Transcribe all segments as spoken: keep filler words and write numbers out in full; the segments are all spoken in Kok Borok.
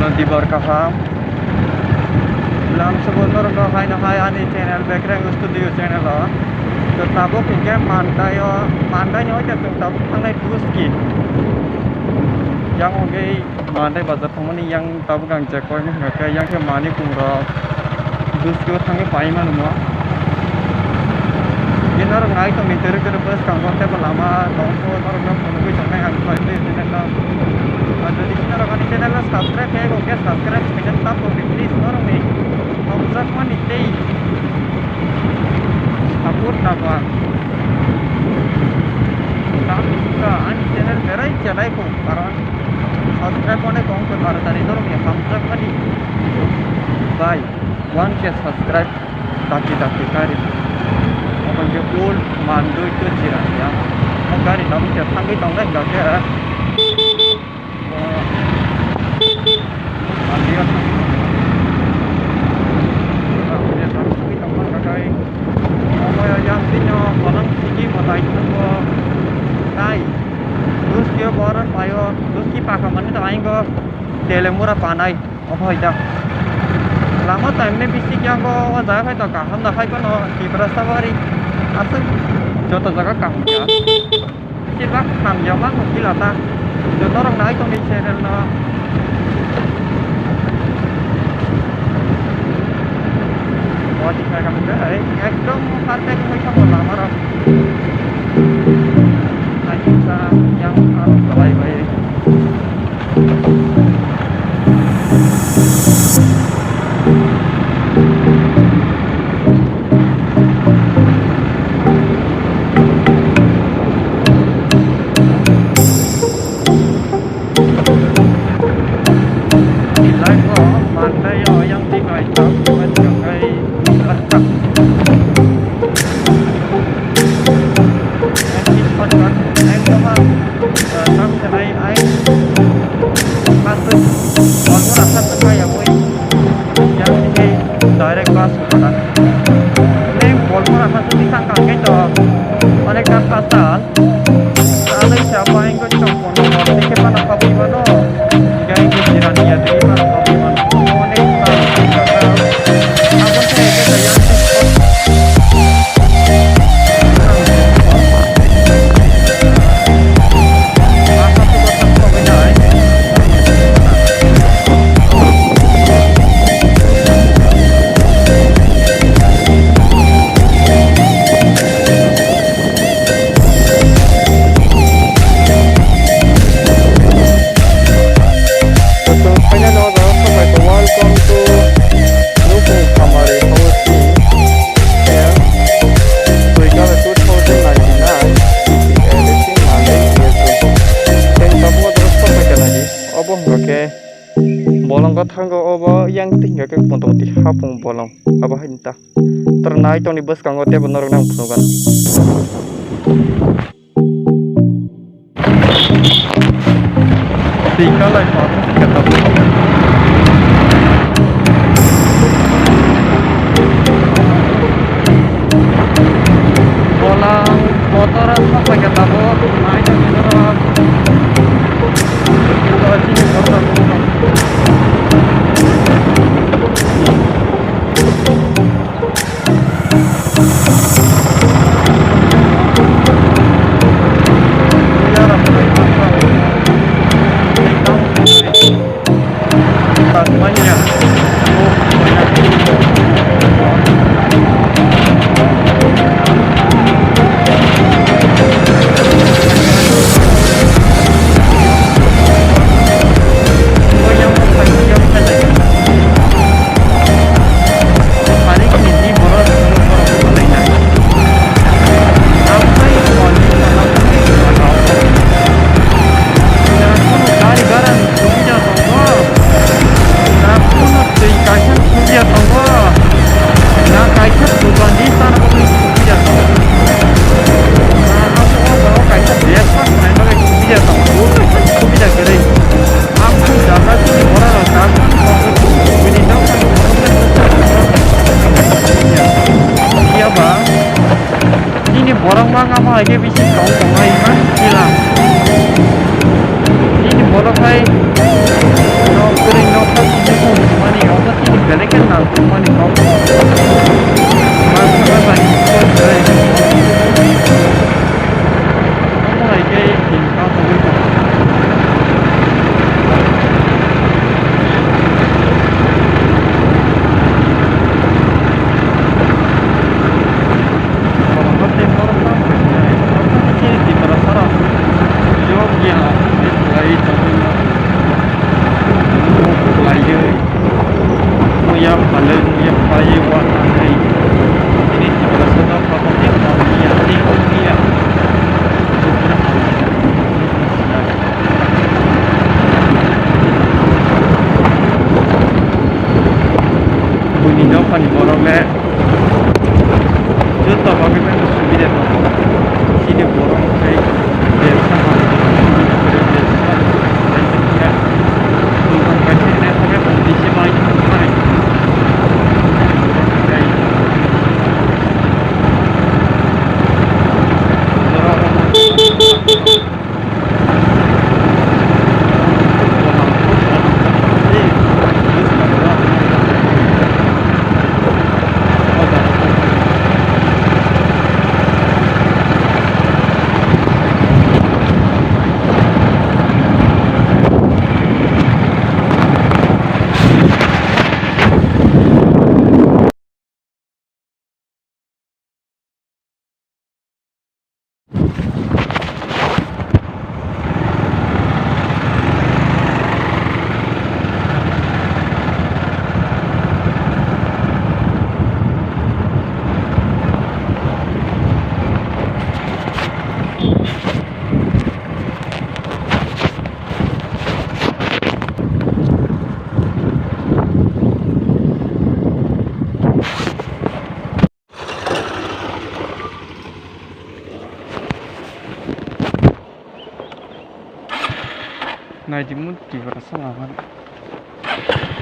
Dibor kaham. Lamsogo norokno haino hai ani channel Bekreng Studio channel o. To tabuk hinkhe Mandai o, Mandai ni hoite chwng tabuk thangnai Duski. Yang hwnkhe Mandai bazar thangmani yang tabuk ang check khlaina hwnkhe yang khe manwi kungrok Duski o thangwi pai mano. Norok nai tongni tere tere bwskango tei bo lama tongkho norokno phunugwi tongnai ang khlai twi tini no. Jodi norok ani channel o subscribe khe khe subscribe khaina ta tongdi please norokni hamjakmani tei support naba. Ani channel berai chelai kho karon subscribe onek kong khe baratari norokni hamjakmani bai one K subscribe. Taki taki gari. Omo hwnkhe old Mandoi to Jirania. O gari no hwnkhe thangwi tongnai hwnkha khe. Mandoi o thangwi tongnai hwnkha khe. Omo yang tino kolang sigi mwtai tongo. Tai. Duski o boron paio. Duski paka mani to aingo. Telemura panai. Obo hai da. Lama to emni bisik yango o jaga khai to kaham da hai phano Tiprasa bari aswk joto jaga kaham ya. Bisibak hamya ma nukila ta. Joto rok nai tongni channel no. O di khai kaham da hai ekdom perfect khai thangma lama rok. Hai sa yang aro kalai bai. Life o mandai o yang tibai tak, tibai tak, hai, tak. Direct bus mana? Neng Bolpara kha sini kang kang khe to. Onek ta pasal. Alai sa pa engko chok kono mor teke pana papi mano. Gai ko jirani ya teke pana papi mano. Onek ta. Abon sa eke ta yang. Welcome to Nupung Khamari Housing. Twi kale two thousand ninety-nine C P L sing manwi yesu. Tei tabuk o borok sok bai khe nai di. Obo hwnkha khe bolong o thango, obo yang twi hwnkha khe Kuntongti hapung bolong. Abo hai ta. Tor nai tongni bwskango teibo norok nang phunukgano. Twi kalai pha khe tabuk. Bolang kotora sok pai khe tabuk. Nai tongni norok. Chini kotor. Nini borok ma ngamo hai khe bisi tong tong hai man kila. Nini borok hai nok kwrwi nok Belai khe nangkukmani kok. Masa masa import belai. Omo hai khe hinka tongwi tongo. Borok tei borok tamo khe Tiprasa rok yokya khlai tongwi mano. Khlaiwi muya phalwi muya phalwi uanani tini Tiprasa rok tamo tei tamo ya tei ya. Buini dophani borok le joto bagwi mano subida tongo. Chini borok khai bebsa manwi subida kwrwi bebsa manwi khai tongkha. Tongkha khai tongkha khai tongkha khai tongkha khai. Naidi mun Tiprasa lama.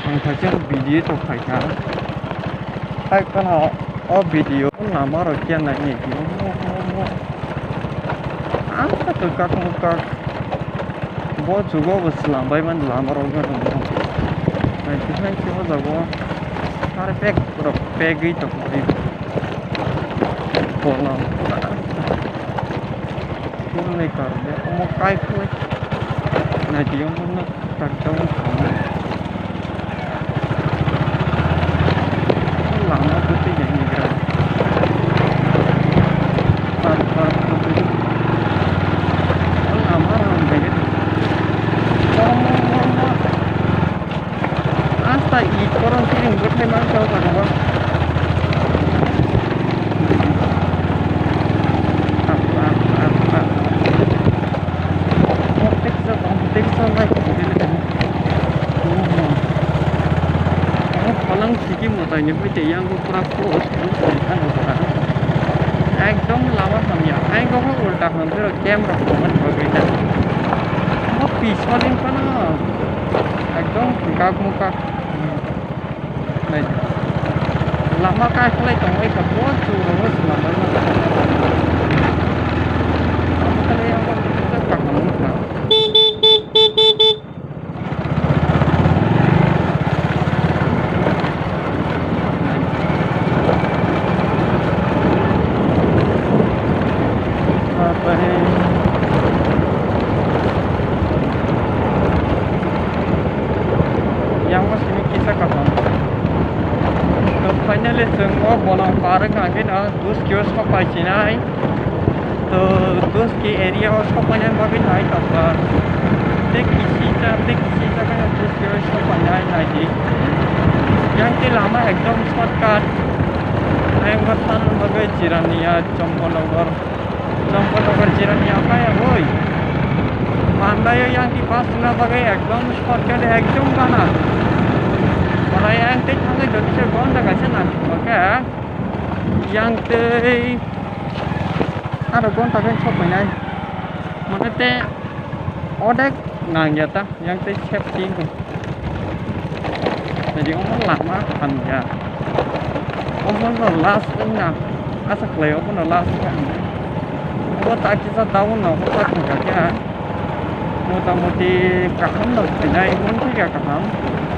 Ang thakjak video tok phaikha. Hai kheno o video lama rok khe naini. Ang kha kwkak mwkak. Bo jugo bo swlam bai man lama rok no. Naidi hai khe o jago. Ar pek rok pegwi tok. Bolam. Phulni karwi omo kaiphai naidi omo no takjak wng kha. Lama bwtwi ya ni gra. Par par bwtwi. Lama rang bege. Asta i koron khe ang bwthai mang kha o jaga o. Ap, ap, ap, ap. Oh, teksa tong, teksa nai khe bwthai le tong. Oh, oh. Oh, phalang siki mwtai ni bai tei yang bo pura close, close ni kha o jaga. Ekdom lama hamya. Ai go ulta ham phero camera ko man bagwi ta. Mo pisol in kono. Ekdom gak mukak. Nai. Lama kai khlai tongwi kha, bo chwng rogwi swnam bai mano. Abo khlai ang bo kisa kaham wngkha. Yang bo simi kisa kaham. To finally chwng o Bolong par wngkha, hwnkhe no Duski o sok pai sinai. To Duski area o sok paina bagwi nai tongkha. Tei kisisa, tei kisisa khe Duski o sok painai nai di. Yang tei lama ekdom shortcut. Ayang bo thang bagwi Jirania, Champanagar. Champanagar Jirania kaya oi. Mandai yang di bus na bagwi ekdom shortcut ekdom gana. Mana yang tei thangwi jodi se gonta kaisa nang. Oke. Yang tei aro gonta khe sok painai. Mane te odek nang ya ta, yang tei safety ko. Jadi omo lama hamya. Omo no last wngna asa khlai, omo no last wngna. Omo ta kisa down no, omo ta kisa kya. Motamoti kaham no khainai, mon thika kaham.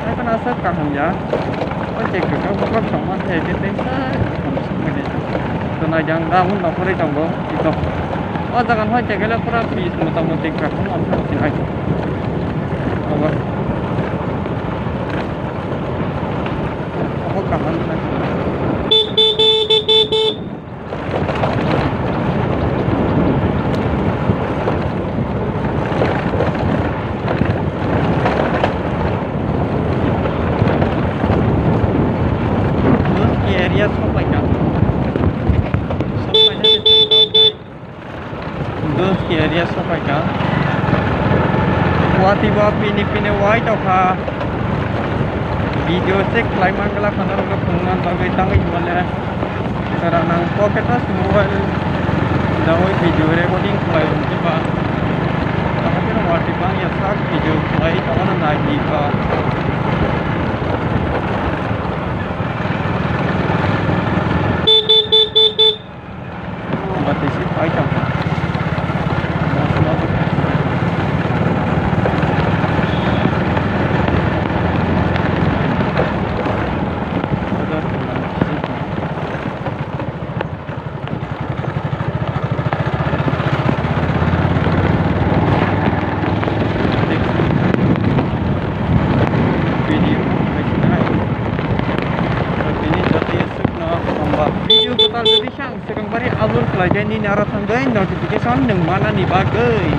Hai kana asa kaham ya. Tei kwchak bukhak tongma khe khe tei sa tong sukmani. To naidi ang da hwn nokharwi tongo ito. O jaga hwn tei kele pura peace motamoti kwchak hwn ang thang sinai. Obo. Obo kaham na. Area sopaikha. Sopaikha. Dos area sopaikha. Wati ba pini pini wai tokha. Video check khlai mangla khana rok phunukna bagwi tangwi himale. Sara nang pocket o mobile dawi video recording khlai rok ba. Tamo khe wati bang ya sak video khlai tamo na nai ba. Batisi pai tong. Video. Video kwtal jadi sang. Swkang bari upload khlai khe nini aro thangwi notification nwng manani bagwi.